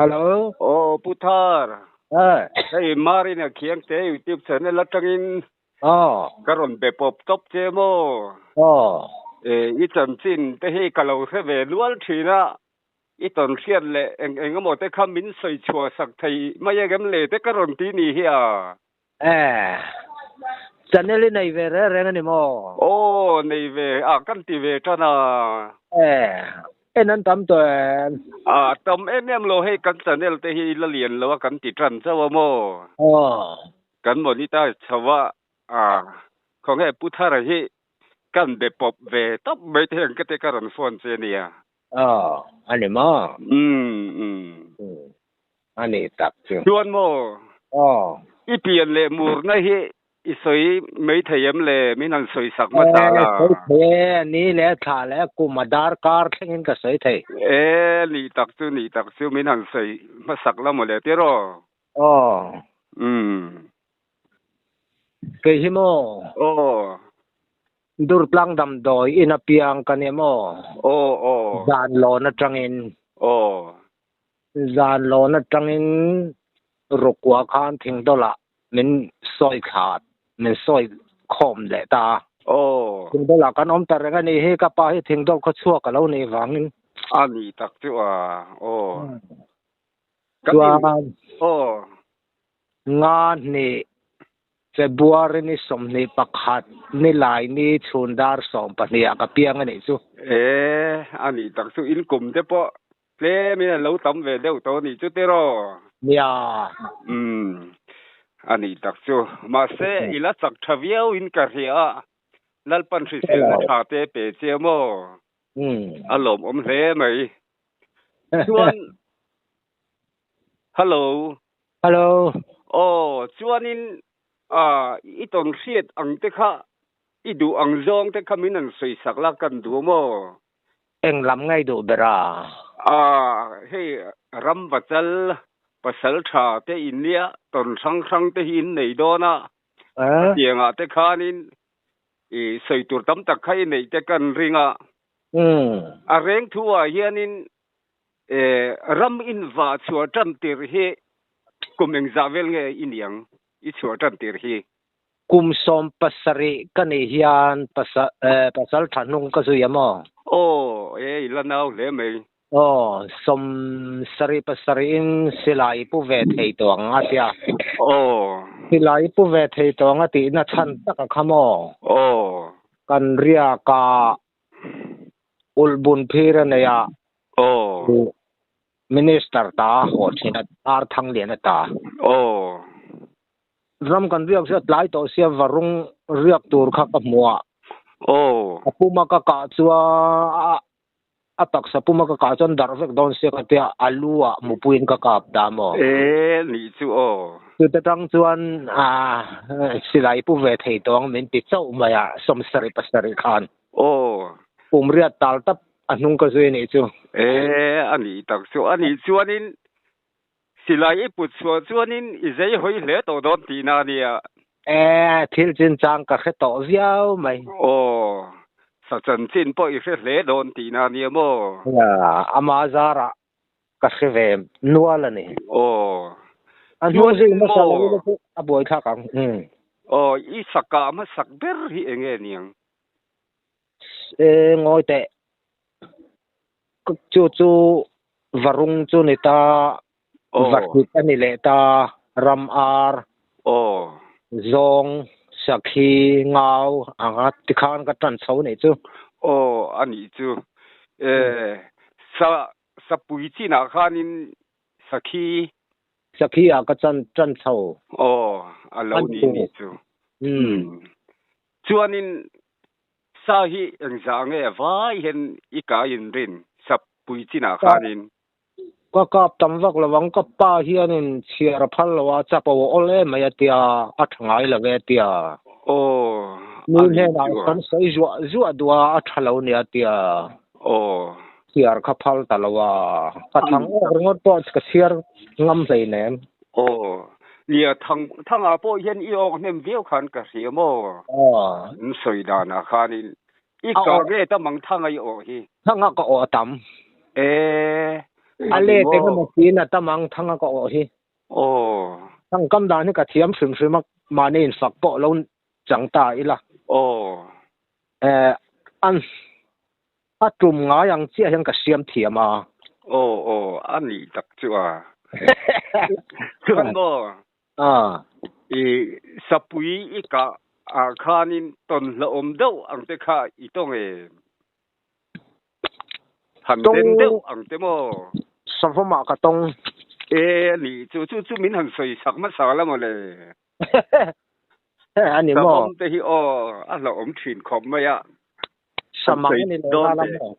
Hello. Aw Pu Thar. Eh. Hei Marina Khiangte YouTube channel atangin Aw. ka rawn be pawp tawp che maw? Aw. Eh, i chanchin te hi ka lo hre ve nual thin a, i tawn hriat leh eng eng emaw te kha min sawi chhuah sak thei mai engem le te ka rawn ti ni hi a. Eh. Channel i nei ve reng reng a ni maw? Aw, nei ve a, kan ti ve tan a. Eh. En an tam tawh em? A tam em em lo hei kan channel te hi la lian lo a kan ti tan chauh a maw? Aw. Kan monetize chho a, a khawnge Pu Thara hi kan be pawp ve tawp mai te hian ka te ka rawn phone che nia. Aw, a ni maw? Umm umm. A ni tak chu. Chuan maw? Aw. I pian leh murna hi i sawi mai thei em le? Min han sawi sak hmasa la. E, sawi thei e, ni leh thla leh kum a darkar thlengin ka sawi thei. E, ni tak chu, ni tak chu min han sawi hmasak la maw le tiraw? Aw. Umm. Kei hi maw? Aw. Durtlang damdawi in apiang ka ni maw? Aw aw. Zan lawn atangin. Aw. Zan lawn atangin rukua khan thingdawlah min sawi thla, min sawi khawm leh ta a. Aw. Thingdawlah kan awm ta reng a nih hi, ka pa hi thingdawl khaw chhuak a lo nih vangin. A nih tak chu a, aw. Chuan. Aw. Nga hnih February ni 21 nilai ni chhun dar 12 ah ka piang a nih chu. E, a nih tak chu in kum te pawh tlem in a lo tam ve deuh tawh a nih chu tiraw? Nia. Umm, a nih tak chu. Mahse, i la chak tha viau in ka hria a, Lalpan hriselna tha te pe che maw? A lawmawm hle mai. Chuan Hello. Hello. Aw, chuanin ah i tawn hriat ang te kha i duh ang zawng te kha min han sawi sak la kan duh maw? Eng lam ngei duh ber a? Ah, hei ram vachal pasal tha te in nia tawn hrang hrang te hi in nei dawn a. Eh? Tiangah te khanin i sawi tur tam tak kha i neih te kan ring a. Umm. A reng thu ah hianin Ram in va chhuah tan tir hi kum engzah vel nge i niang i chhuah tan tir hi? Kum 17 ka nih hian pasal tha hnung ka zui a maw? Aw, e i la nau hle mai. Aw, 77 in silai i pu ve thei tawh ang a tia. Aw. Silai i pu ve thei tawh ang a tihna chhan tak a kha maw? Aw. Kan riak a Ulh bun phir a nei a. Aw. Minister ta a haw thin a, Ar Thanglian a ta. Aw. Ram kan riak chu a tlai tawh sia varung riak tur kha ka hmu a. Aw. A puma ka kah chuan a taksa puma ka kah chuan darh vek dawn sia ka tia a lu ah mupuiin ka kap ta maw. E nih chu aw. Chute tang chuan silai pu ve thei tawh ang min ti chauh mai a 77 khan. Aw. Kum riat tal tap a hnung ka zui anih chu. E, a nih tak chu. A nih chuanin silai i put chhuah chuanin i zei hawi hle tawh dawn tihna a nia. E, thil chinchang ka hre tawh viau mai. Aw, sa chanchin pawh i hre hle dawn tihna a nia maw? Nia, ama zarah ka hre ve nual a ni. Aw. A hnung zui hmasa lo ila chu a buaithlak ang. Aw, i sakah hmasak ber hi eng nge niang? E ngawi teh. Chu chu varung chu ni ta, vahrit a ni leh ta, ram ar, zawng, sakhi, ngau anga tikhan ka tan chho nih chu. Aw a nih chu. E sa sapui chinah khanin sakhi. Sakhi ah ka chan tan chho. Aw a lo ni nih chu. Chuanin sa hi engzah nge vai hian i ka inrin sap pui chinah khanin? Ka kap tam vak lo ang, ka pa hianin chhiar a phal lo a, chapo a awl em mai a tia, a tha ngai lo ve a tia. Aw, Mi hnenah kan sawi zuah zuah duh a, a tha lo nia a tia. Aw. Chhiar kha phal ta lo a, ka thang awk ringawt pawh ka chhiar ngam hleinem. Aw, nia thang thangah pawh hian i awk hnem viau khan ka hria maw? Aw. An sawi danah khanin i kar nge ta mang thanga i awh hi? Thanga ka awh a tam. E. A le te nga mo tin a tamang thanga ka o hi. Oh. Thang kam dan hi ka thiam hrim hrim a mane in fak pawh lo chang ta ila. Oh. An a tum ngai ang chiah hian ka siam thiam a. Oh oh ani tak chu a. Chuan maw. A. I sapui i ka ah khanin ton hlauhawm deuh ang te kha i tawng em? Han den deuh ang te maw? Savawmah ka tawng. E ani chu chu chu min han sawi sak hmasa la maw le. Ani maw? Savawm te hi aw a hlauhawm thin khawp mai a. Samang ani leh nghal a maw?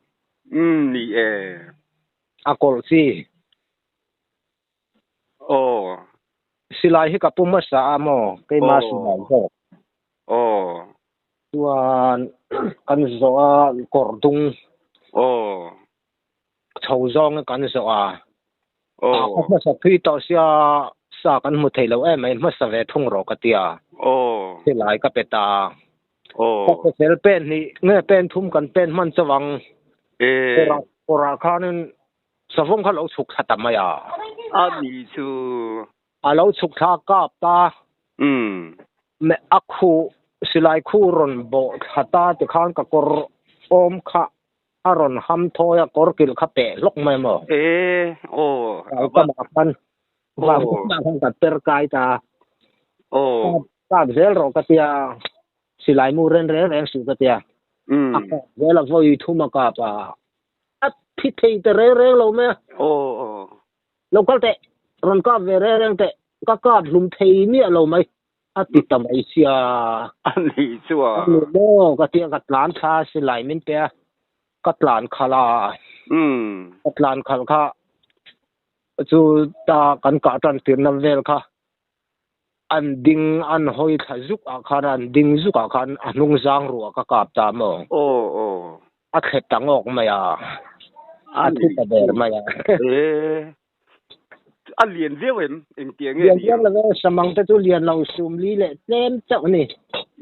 Umm ni e. A kawlh chi. Aw. Silai hi ka pu hmasa a maw? Keimah silai zawk. Aw. Chuan kan zawh a kawr dung. Aw. Chho zawng kan zawh a. Aw. Ka hmasa phui tawh sia sa kan hmu thei lo em mai hmasa ve thung rawh ka tia. Aw. Silai ka pe ta. Aw. Ka pe fel pen hnih nge pen thum kan pen hman chauh ang. E. Kawrah khanin Savawm kha lo chhuk thla ta mai a. A ni chu. A lo chhuk thla kap ta. Umm. Me a khu silai khu rawn bawh thla ta ti khan ka kawr awm kha a rawn ham thawi a, kawr kilh kha peh hlawk mai maw? E, aw. Vau kamah khan, vau kamah khan ka per kai ta. Aw. Kap zel rawh ka tia, silai mu ren reng reng suh ka tia. Umm. A kap zel a, vawi thum a kap a. A thi thei ta reng reng lo mai a. Aw aw. Lo kal teh, rawn kap ve reng reng teh, ka kap hlum thei miah lo mai, a ti ta mai sia. A nih chu a. A ni maw, ka tia ka tlan thla a silai min pe a, ka tlan khalh a. Umm. Ka tlan khalh kha chu ta kan kah tan tirna vel kha an ding an hawi thla zuk ah khan an ding zuk ah khan a hnung zang ruah ka kap ta maw? Aw aw. A thlep ta ngawk mai a, a thi ta ber mai a. E, a lian viau em? Engtiang nge Lian viau lo e, samang te chu lian lo sum li leh tlem chauh a ni.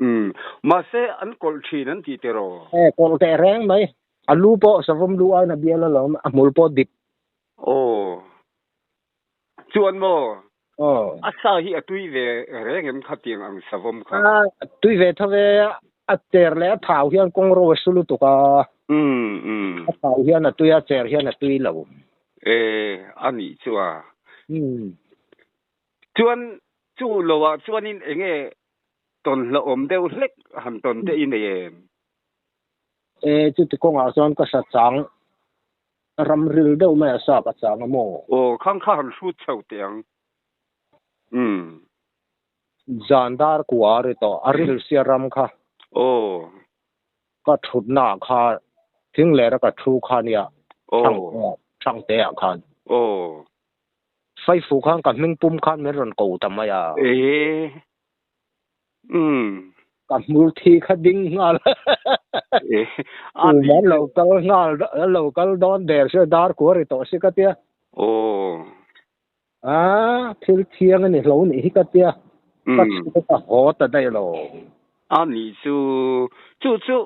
Umm, mahse an kawlh thin an ti tiraw? E, kawlh teh reng mai. A lu pawh savawm lu aiin a bial alawm, a hmul pawh dip. Aw. Chuan maw? Aw. A sa hi a tui ve reng em khatiang ang savawm kha? A tui ve tho ve, a cher leh a thau hian kawng ro a su lutuk a. Umm umm. A thau hian a tui a, cher hian a tui lo. E, a nih chu a. Umm. Chuan chu lo ah chuanin enge tawn hlauhawm deuh hlek han tawn te i nei em? E, chuti kawngah chuan ka sa chang. Ram ril deuh mai a sap a chang a maw? Aw, khang kha han hrut chho teh ang. Umm. Zan dar kua a ri tawh, a ril sia ram kha. Aw. Ka thutna ah kha thing lera ka thu kha nia, Aw. Thangte ah khan. Aw. Faifu khan ka hming pum khan min rawn ko ta mai a. Ee. Umm. Ka hmul thi kha ding nghal. A ni. An lo kal nghal, an lo kal dawn der sia dar kua ri tawh si ka tia. Aw. A thil thiang a ni hlo nih hi ka tia. Ka chhung ka haw ta daih lo. A ni chu, chu chu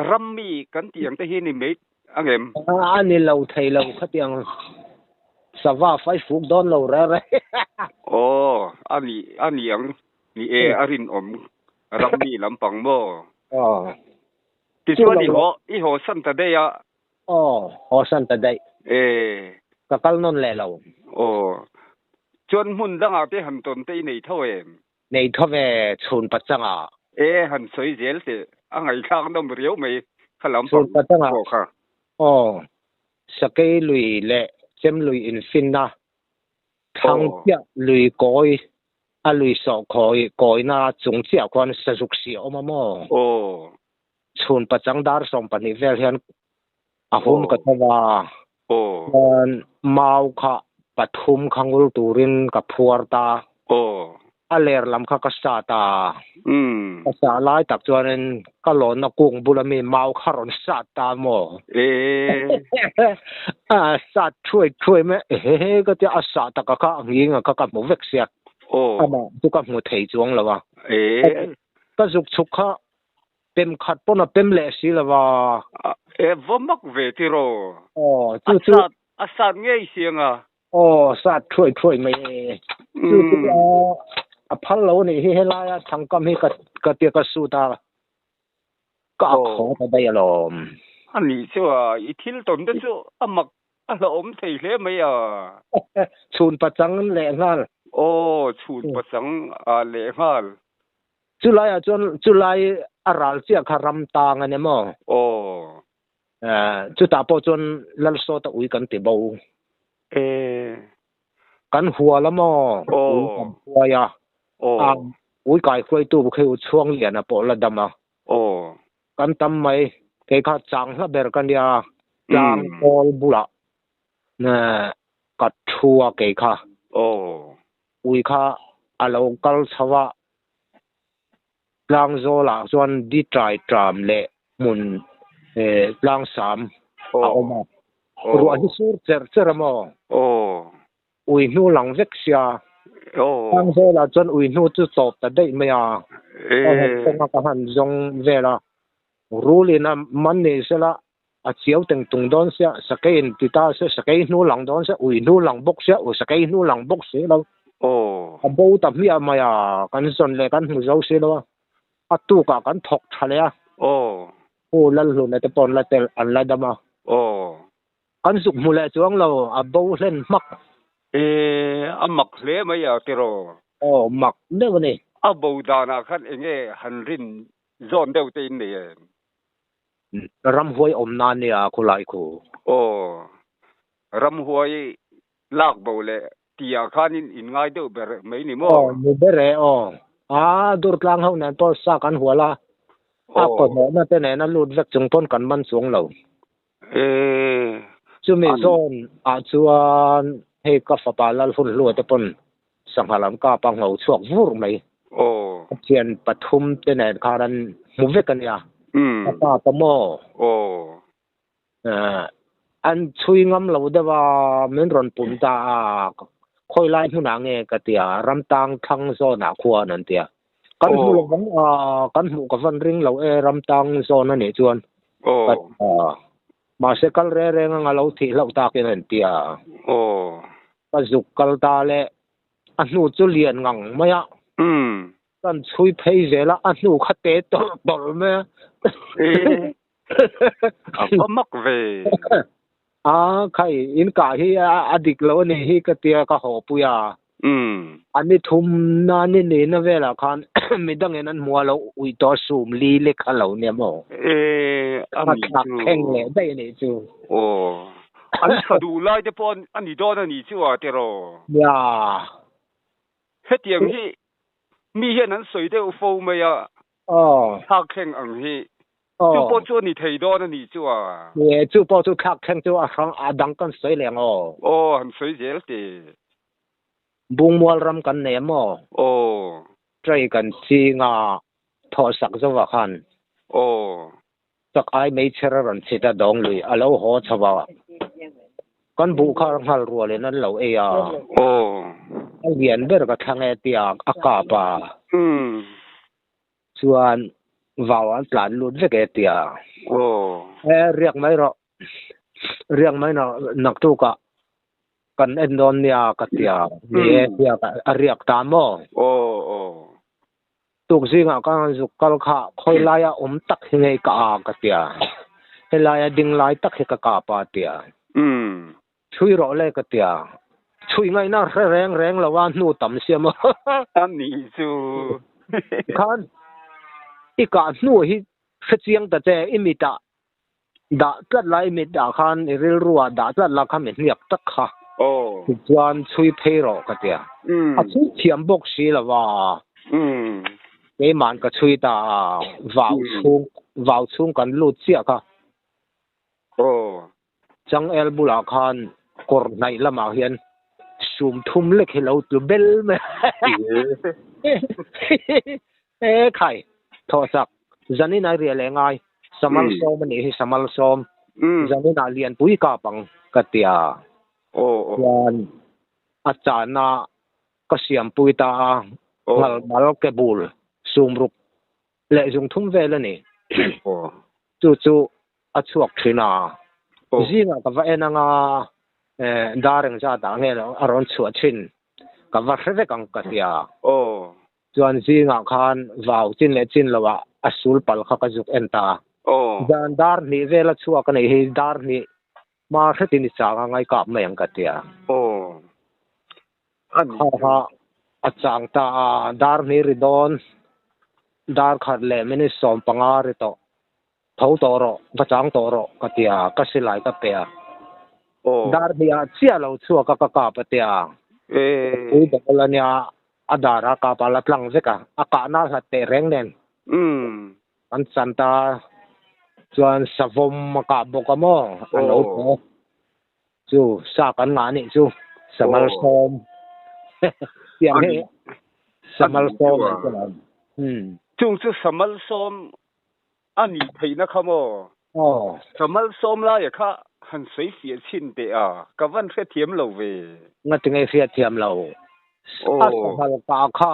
rammi kan tih ang te hi ni mai ang em? A ni lo thei lo khatiang sava fai fuk dawn lo reng reng. Aw, a ni a ni ang ni e a rinawm rammi lampang maw? Aw. Tichuan i haw i haw san ta daih a. Aw, haw san ta daih. E. Ka kal nawn leh lo. Aw, chuan hmun dangah te han tawn te i nei tho em? Nei tho ve chhun pachanga. E han sawi zel teh a ngaihthlak nawm riau mai kha lam pang pawh kha. Aw, Sakei lui leh Chem lui infinna thlang chiah lui kawi a lui sawh khawi kawina chung chiah khuan sazuk si a awm a maw? Aw. Chhun pachang dar 12 vel hian a hum ka tho a. Aw. Chuan mau kha pathum kha ngul turin ka phuar ta. Aw. A ler lam kha ka sat a. Umm. Ka sah lai tak chuanin ka lawnna kung bula mi mau kha rawn sat ta maw? Ee. A sat thuai thuai mai a, ehe ka tia a sah taka kha a nghing a kha ka hmu vek sia. Aw. Amah chu ka hmu thei chuang lo a. Ee. Ka zuk chhuk kha Pem khat pawn a pem leh si lo va. E va mak ve tiraw? Aw, chu chu. A sat ngei sianga. Aw sat thuai thuai mai e. Chu chu a phal lo anih hi helaia thangkam hi ka ka tia ka sut a ka a khaw ta daih alawm. A nih chu a, i thil tawn te chu a mak a hlauhawm thei hle mai a. Chhun pachang lehnghal. Aw chhun pachang lehnghal. Chulaiah chuan chulai a ral chiah kha ram tang a ni maw? Aw. Chutah pawh chuan Lalsawta ui kan ti bo. E. Kan hual a maw? Aw. Ui kan hruai a. Aw. Ui kai hruaitu khi u Chhuangliana pawh la dam a. Aw. Kan tam mai. Kei kha chang hla ber ka nia. Tlang kawl bulah ka thu a kei kha. Aw. Ui kha a lo kal chho a. Tlang zawlah chuan di trai tram leh hmun tlang sam a awm a. Ruah hi sur cher cher a maw? Ui hnu lang vek sia. Tlang zawlah chuan ui hnu chu tawp ta daih mai a. Ka han kawng a ka han zawng vel a. Rul in a man ni sela a chiau teng tung dawn sia, sakei in ti ta se, sakei hnu lang dawn sia, ui hnu lang bawk sia, ui sakei hnu lang bawk si lo. A bo ta hmiah mai a, kan zawn leh kan hmu zo si lo a, a tukah kan thawk tha leh a. Pu Lalhluna te pawh an la tel, an la dam a. Kan zuk hmu leh chuang lo, a bo hlen hmak. E, a mak hle mai a tiraw? Aw, mak deuh a ni. A bo danah khan enge han rin zawn deuh te in nei em? Ramhuai awmna nia khulai khu. Aw, ramhuai lak bo leh tihah khanin in ngai deuh ber mai ni maw? Aw, ni ber e, aw. A Durtlang ho nen pawh sa kan hual a, a kawhmawhna te nen a lut vek chung pawn kan man chuang lo. E, Chumi zawn ah chuan hei ka fapa Lalhunhlua te pawn sangha lam kap a ngho chhuak vur mai. Aw. Ka thian pathum te nen khan an hmu vek a nia. Umm. Ka kap a maw? Aw. An chhui ngam lo deuh a, min rawn pum ta a, khawi lai hmunah nge ka ti a, ramtang thlang zawnah khuan an ti a. Kan hmu lo vang a, kan hmuh ka van ring lo e, ramtang zawn a nih chuan. Aw. Ka ti a. Mahse kal reng reng anga lo thih hlauh takin an ti a. Aw. Ka zuk kal ta le, a hnu chu lian ngang mai a. Umm. Kan chhui phei zel a, a hnu kha te tawlh tawlh mai a. E, a va mak ve. A khai, in kah hi a dik lo a nih hi ka tia ka haw pui a. Umm. A ni thum na ni ni na velah khan midangin an hmu a lo ui tawh a sum li lek kha lo nia maw? E, a A nih thlak chu. thleng leh daih a nih chu. Aw, an tha duh lai te pawh a ni dawn a nih chu a tiraw? Nia. Hetiang hi mi hian an sawi deuh fo mai a. Aw. Thlak thleng ang hi. Chu pawh chu a ni thei dawn a nih chu a. Ni e, chu pawh chu thlak thleng chu a hrang a dang kan sawi leh ang aw. Aw, han sawi zel te. Bungmual ram kan nei a maw? Aw. Tray kan ching a, thawhsak zovah khan. Aw. Chak ai meichher a rawn chhit a, dawng lui a lo haw chho a. Kan buh kha nghal rualin an lo ei a. Aw. A lian ber ka thlang e tia a kap a. Umm. Chuan vau an tlan lut vek e tia. Aw. E riak mai rawh. Riak mai naktukah kan en dawn nia ka tia. Ni e tia a riak ta maw? Aw aw. Tuk zingah ka han zuk kal kha khawi laia awm tak hi ngei ka a ka tia. Helaia ding lai tak hi ka kap a tia. Umm. Chhui rawh le ka tia. Chhui ngaihna hre reng reng lo a hnu tam sia maw. A nih chu. Khan i kah hnu hi hre chiang ta che i mitah dah tlat la i mitah khan i rilruah dah tlat la kha mi hniak tak kha. Aw. Tichuan chhui phei rawh ka tia. Umm. A chhui thiam bawk si lo va. Umm. Keima'n ka chhui ta a, vau chhung vau chhung kan lut chiah kha. Aw. Changel bulah khan kawr hnaih lamah hian sum thum lek hi lo tlu bel mai a. E khai, thawhsak, zanin ai riah leh ngai, samal sawm a nih hi, samal sawm, zaninah lianpui kap ang ka ti a. Chuan a chahna ka siampui ta a, ngal mal ke bul sum ruk leh zung thum vel a ni. Chu chu a chhuak thin a, zingah ka va en anga. Dar eng zat ah nge a rawn chhuah thin ka va hre vek ang ka tia. Aw. Chuan zingah khan vau chin leh chin lo ah a sul pal kha ka zuk en ta. Aw. Zan dar hnih vel a chhuak a nih hi dar hnih hma hretin i chang a ngai kap mai ang ka tia. Aw. A ni Kha kha a chang ta a dar hnih ri dawn dar khat leh minute 15 ri tawh. Tho tawh rawh, va chang tawh rawh ka ti a, ka silai ka pe a. Dar hnih ah chiah lo chhuak a ka kap a ti a. Pui dawl a nia, a dar a kap a la tlang vek a, a kahna a hlat teh reng nen. Kan chan ta chuan savawm a kah bawk a maw, a lo pe. Chu sa kan ngah nih chu, samal sawm. Tiang hi samal sawm an ti lo. Chung chu samal sawm A nih theihna kha maw? Aw. Ka malsawm laia kha han sawi fiah chhin teh a, ka van hrethiam lo ve. Ngati nge hriatthiam lo? A sanghal kah kha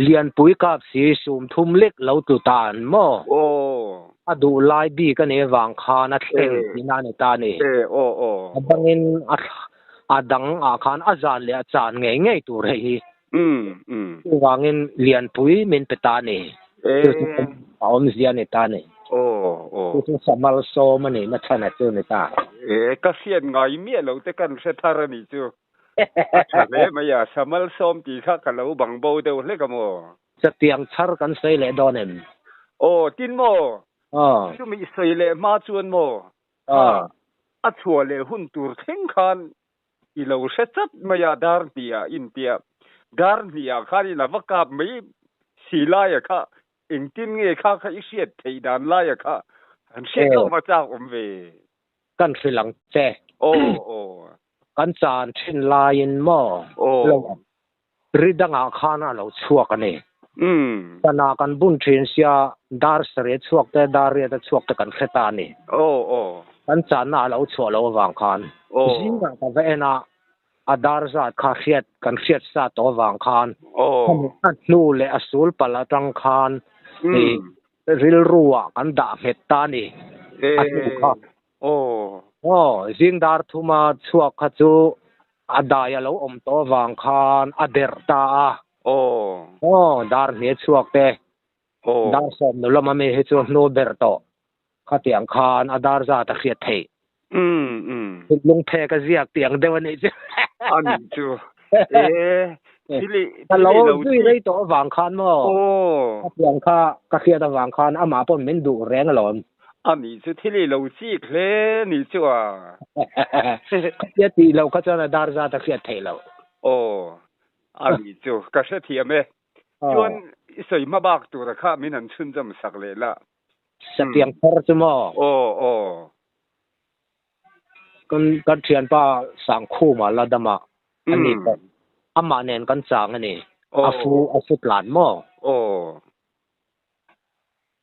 Lianpui kap si sum thum lek lo tlu ta an maw? Aw. A duh lai bik a nih avang khan a thleng tihna a ni ta a ni. E, aw, aw. A dangin a a dang ah khan a zan leh a chan ngei ngei tur hei hi. Um, um. Chuvangin Lianpui min pe ta a ni. Chu chu a awmzia a ni ta a ni. Aw, aw. Chu chu Samal sawm a nih na chhan a chu ni ta. E, ka hriat ngai miah lo te kan hre thar a nih chu. A tha hle mai a, Samal sawm tih kha ka lo bang bo deuh hlek a maw? Chatiang chhar kan sawi leh dawn em? Aw, tin maw? Aw. Chumi sawi leh hma chuan maw? Aw. A chhuah leh hun tur thleng khan I lo hre chat mai a, dar hnih ah intia dar hnih ah khan in a va kap mai si lai a kha engtin nge kha kha i hriat theih dan lai a kha han hriat hlauh va chak awm ve. Kan hrilh ang che. Aw aw. Kan chan thin laiin maw? Aw. Ri dangah khan a lo chhuak a ni. Umm. Sana kan bun thin sia dar sarih a chhuak te, dar riat a chhuak te kan hre ta a ni. Aw aw. Kan channa a lo chhuah loh avang khan. Aw. Zingah ka va en a, a dar zat kha hriat kan hriat sa tawh avang khan. Aw. A hnu leh a sul palh atang khan i rilru ah kan dah nghet ta a ni. A hnu kha. Aw. Aw, zing dar thuma chhuak kha chu A dai a lo awm tawh avang khan a derh ta a. Aw. Aw, dar hne chhuak te. Aw. Dar sawm nu lama mi hi chu hnu berh tawh. Khatiang khan a dar zat a hriat theih. Umm, umm. Thinlung phek a ziak tih ang deuh a nih chu. A nih chu. E, thil i, Ka thil lo i lo zui rei tawh avang khan maw? Aw. Khatiang kha ka hriat avang khan amah paw'n min duh reng alawm. A nih chu thil i lo chik hle nih chu a. Khatia tih loh kha chuan a dar zat a hriat theih loh. Aw, a nih chu ka hrethiam e. Chuan i sawi hma bak tura kha min han chhunzawm sak leh la. Satiang thar chu maw? Aw, aw. Kan kan thianpa Sangkhuma la dama a ni pawh amah nen kan chang a ni. A fu a fu tlan maw? Aw.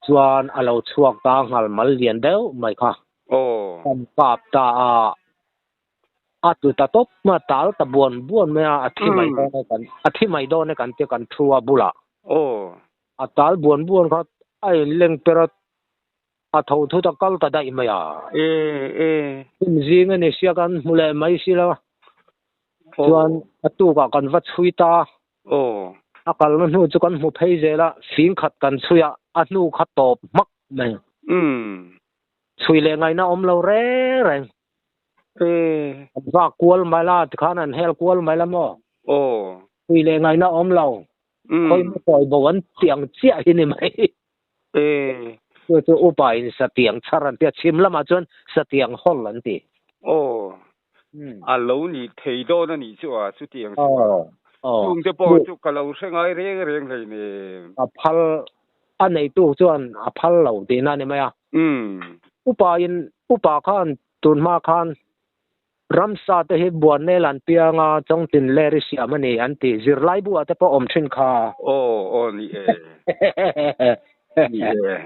Chuan a lo chhuak ta nghal mal lian deuh mai kha. Aw. Kan kap ta a, a tlu ta tawp mai a, tal ta buan buan mai a, a thi mai dawn e kan, a thi mai dawn e kan tia kan thu a bulah. Aw. A tal buan buan kha a inleng per a, a tho thut a kal ta daih mai a. E, e. Hnim zing a ni sia kan hmu leh mai si lo. Chuan a tukah kan va chhui ta. Aw. A kalna hnu chu kan hmu phei zel a, fing khat kan chhui a, a hnu kha tawp hmak mai. Umm. Chhui leh ngaihna awm lo reng reng. E. An vak kual mai la, tikhan an hel kual mai la maw? Aw. Chhui leh ngaihna awm lo. Umm. Khawi maw kawi bo an tih ang chiah hi ni mai. E. Chu chu upa in satiang chhar an ti a, chhim lamah chuan satiang hawl an ti. Aw. A lo ni thei dawn a nih chu a, chutiang chu a. Aw. Aw. Chungte pawh chu ka lo hre ngai reng reng hlei nen. A phal, a neitu chuan a phal lo tihna a ni mai a. Umm. Upa in, upa khan tun hma khan Ramsa te hi Buannel an piang a, Chawngtin ler i siam a ni an ti. Zirlai buah te pawh awm thin kha. Aw, aw ni e. Ni e.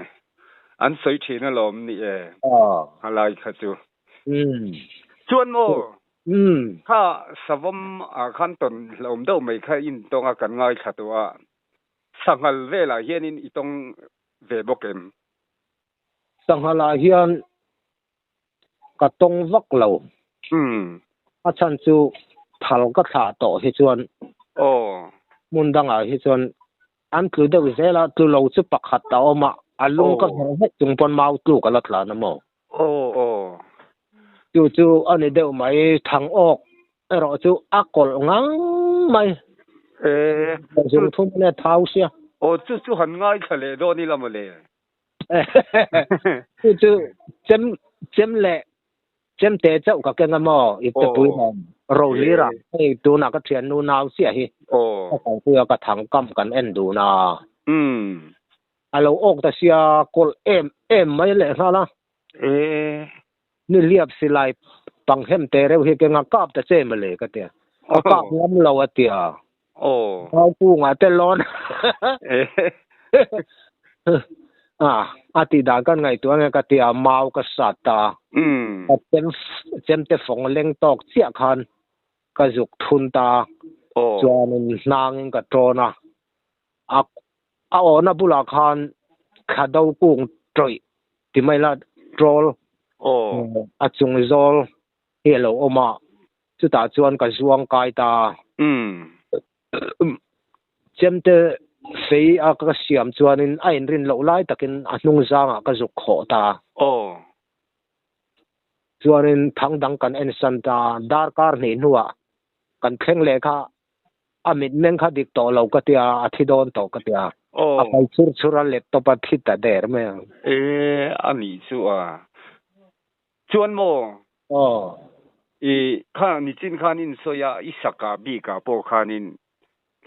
An sawi thin alawm ni e. Aw. A lai kha chu. Umm. Chuan maw? Umm. Kha savawm ah khan tawn hlauhawm deuh mai kha in tawng a kan ngaithla tawh a. Sanghal velah hianin i tawng ve bawk em? Sanghal ah hian Ka tawng vak lo. Umm. A chhan chu thal ka thlah tawh hi chuan hmun dangah hi chuan an tlu deuh zel a, tlu lo chu pakhat a awm a, a lung ka verh vek chung pawn mau tluk a la tlan a maw? Chu chu a ni deuh mai, thang awk erawh chu a kawlh ngang mai. Zung thum ania thau sia. Aw chu chu han ngaithla leh dawn ila mawle. Chu chu chem chem leh chem te chauh ka keng a maw i te pui nen ro hlir a hei tunah ka thiannu nau chiah hi ka kalpui a ka thang kam kan en dun a a lo awk ta sia kawlh em em mai lehnghal a ni hliap silai pang hem te reuh hi keng a kap ta che mawle ka tia a kap ngam lo a tia Mau kungah te lawn a a tih dan kan ngaihtuah nge ka tia mau ka sat ta a chem chemte fawng leng tawk chiah khan ka zuk thun ta chuanin hnangin ka tawn a a a awhna bulah khan thla do kung tawih ti mai la troll a chung zawl hi a lo awm a Chutah chuan ka zuang kai ta. Chemte fei a ka siam chuanin a inrin loh lai takin a hnung zangah ka zuk khawh ta. Chuanin thang dang kan ensan ta. Darkar hnih hnuah kan thleng leh kha a mitmeng kha dik tawh lo ka tia, a thi dawn tawh ka tia. A pai chhur chhur a let tawp a thi ta der mai ang. E, a nih chu a. Chuan maw? Aw. I kha nichin khan in sawi a, i saka bikah pawh khanin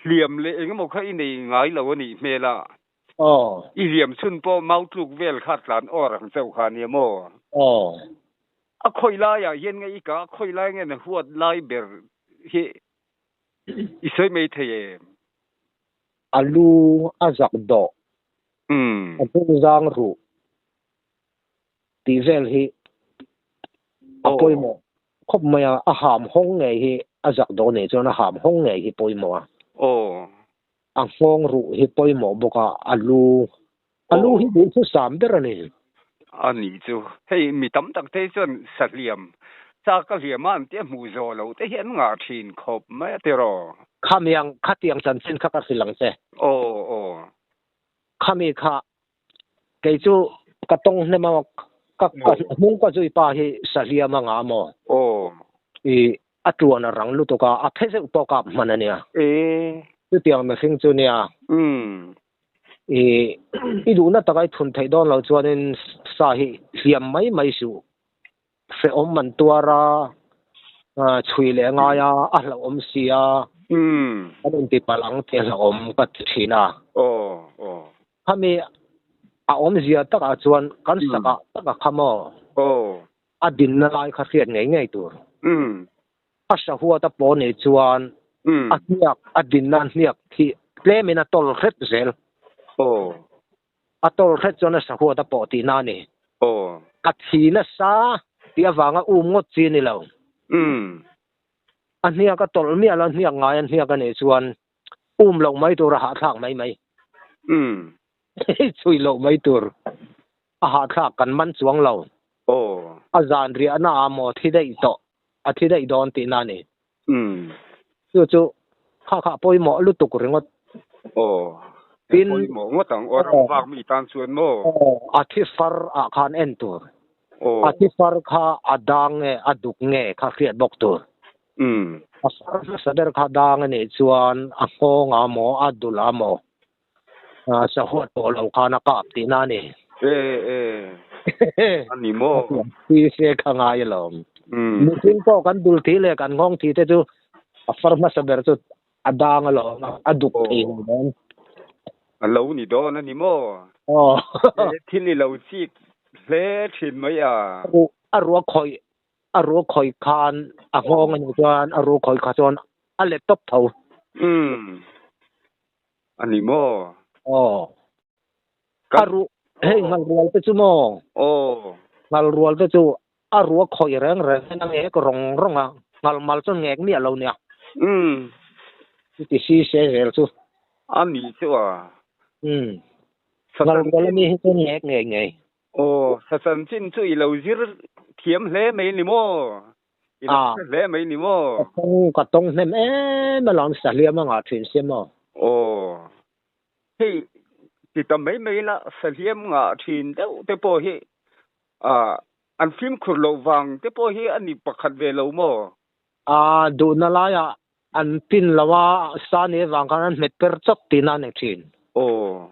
hliam leh eng emaw kha i nei ngai lo a nih hmel a. Aw. I hliam chhun pawh mau tluk vel kha tlan awr ang chauh kha nia maw? Aw. A khawi laiah hian nge i kah, khawi lai nge na huat lai ber hi i sawi mai thei em? A lu a zak dawh. A hnungzang ruh. Tih vel hi a pawimawh khawp mai a, a ham hawng ngei hi a zak dawn nih chuan a ham hawng ngei hi pawimawh a. A nghawng ruh hi pawimawh bawk a, a lu a lu hi duh chu sam ber a ni. A nih chu, hei mi tam tak te chuan sahliam, chak a hliam a an tia hmuh zawh loh te hi an ngah thin khawp mai a tiraw? Khamiang, khatiang chanchin kha ka hrilh ang che. Aw aw. Khami kha Kei chu ka tawng hnem a, ka ka hnung ka zui pa hi sahliam a nga maw? I a tuan a rang lutuk a, a phe zeuh pawh kap hman a nia. Chutiang mihring chu nia. I i duhna taka i thun theih dawn lo chuanin sa hi hliam mai mai suh. Hrehawm an tuar a, chhui leh ngai a, a hlauhawm si a, kan inti palh ang tih a hlauhawm ka ti thin a. Khami a awmzia takah chuan kan sakah takah kha maw a dinna lai kha hriat ngei ngei tur. A sahuata pawh nih chuan a hniak, a dinna hniak hi tlemin a tawl hret zel. A tawl hret chuan a sahuat a pawh tihna a ni. A thi nasa tih avanga um ngawt chi a ni lo. A hniak a tawlh miah lo, a hniak ngai a hniak a nih chuan um loh mai tur a hahthlak mai mai. Chhui loh mai tur a hahthlak kan man chuang lo. A zan riahna ah maw thi daih tawh, a thi daih dawn tihna a ni. Chu chu kha kha pawimawh lutuk ringawt. Aw, tin pawimawh ngawt ang aw ram vak mi tan chuan maw? Aw, a thi far ah khan en tur. A thi far kha a dang nge a duk nge kha hriat bawk tur. A far hmasa ber kha dang a nih chuan a nghawng ah maw a dul ah maw sahuat pawh lo khan a kap tihna a ni. E e a ni maw? Thi se kha ngai alawm. Mihring pawh kan dul thi leh kan nghawng thi te chu a far hmasa ber chu a dang alawm a duk thei lo dawn. A lo ni dawn a ni maw? Aw. Thil i lo chik hle thin mai a. A ruak khawih a ruak khawih khan a nghawng a nih chuan a ruak khawih kha chuan a let tawp tho. A ni maw? Aw. A ruh, hei ngal rual te chu maw? Aw. Ngal rual te chu a ruh a khawih reng reng hian a ngek rawng rawng a, ngal mal chu ngek miah lo nia. Umm. Chuti si se zel chu. A ni chu a. Umm. Ngal rual ami hi chu ngek ngei ngei. Aw, sa chanchin chu i lo zir thiam hle mai ni maw? I lo hre hle mai ni maw? Ka tawng ka tawng hnem em alawm sahliam a ngah thin sia maw? Aw. Hei ti ta mai mai la sahliam ngah thin deuh te pawh hi ah an fimkhur loh vang te pawh hi a ni pakhat ve lo maw? Ah duhna laiah an pin lo a, sa ni avang khan an hmet per chawt tihna a ni thin. Aw.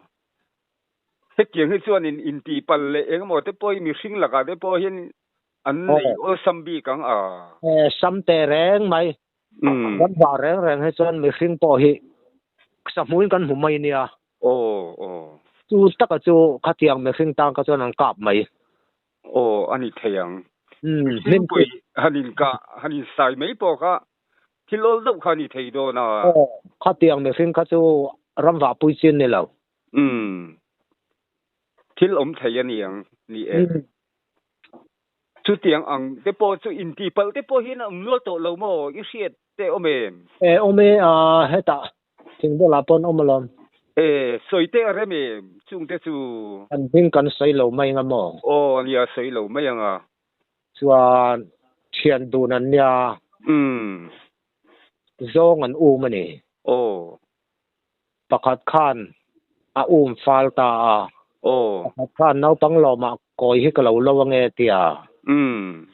Hetiang hi chuan in intihpalh leh engemaw te pawh hi mihring lakah te pawh hian An nei awlsam bik ang a. Sam teh reng mai. Kan vah reng reng hi chuan mihring pawh hi sahmuin kan hmu mai nia. Aw aw. Chu taka chu khatiang mihring tan kha chuan an kap mai. Aw a ni thei ang. Mihring pawh han inkah han insai mai pawh kha thil awl deuh kha a ni thei dawn a. Aw khatiang mihring kha chu ramvah pui chin ni lo. Thil awm thei a ni ang ni e. Chutiang ang te pawh chu intihpalh te pawh hian a awm nual tawh lo maw? I hriat te awm em? E awm e, hetah thingbulah pawn awm alawm. E, sawi teh a rem em chung te chu? Kan hming kan sawi lo mai anga maw? Aw nia, sawi lo mai anga. Chuan thian dun an nia. Umm. Zawng an um a ni. Aw. Pakhat khan a um fal ta a. Aw. Pakhat khan naupang lawmah kawi hi ka lo lo ange tia. Umm.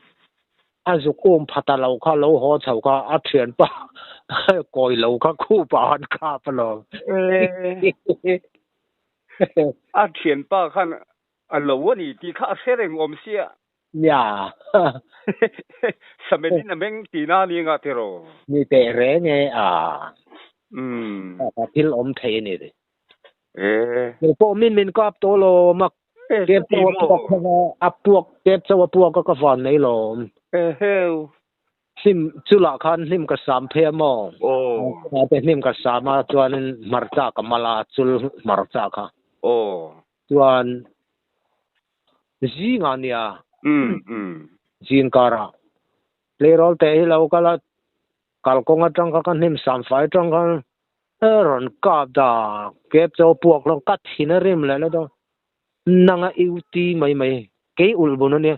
A zuk um pha ta lo kha lo haw chho kha a thianpa kawi lo kha khupa an kap alawm. E. A thianpa khan a lo a ni tih kha a hre reng awm sia. Nia. Sametin a meng tihna a ni anga tiraw? Ni teh reng e a. Umm. Thil awm thei a ni. E. Kei pawh min min kap tawh lawm a. E chuti maw? A puak kep chauh a puak a ka van mai lawm. E heu. Hnim chulah khan hnim ka sam phei a maw? Aw. Te hnim ka sam a chuanin hmarcha ka mal a chul hmarcha kha. Aw. Chuan zingah nia. Umm umm. Zing karah tleirawl teh hi lo kal a, kalkawng atang kha ka hnim sam fai atang khan rawn kap da kep chaw puak hlawm ka thin a rim leh la dawn. Nanga UT mai mai kei ulh bun a nia.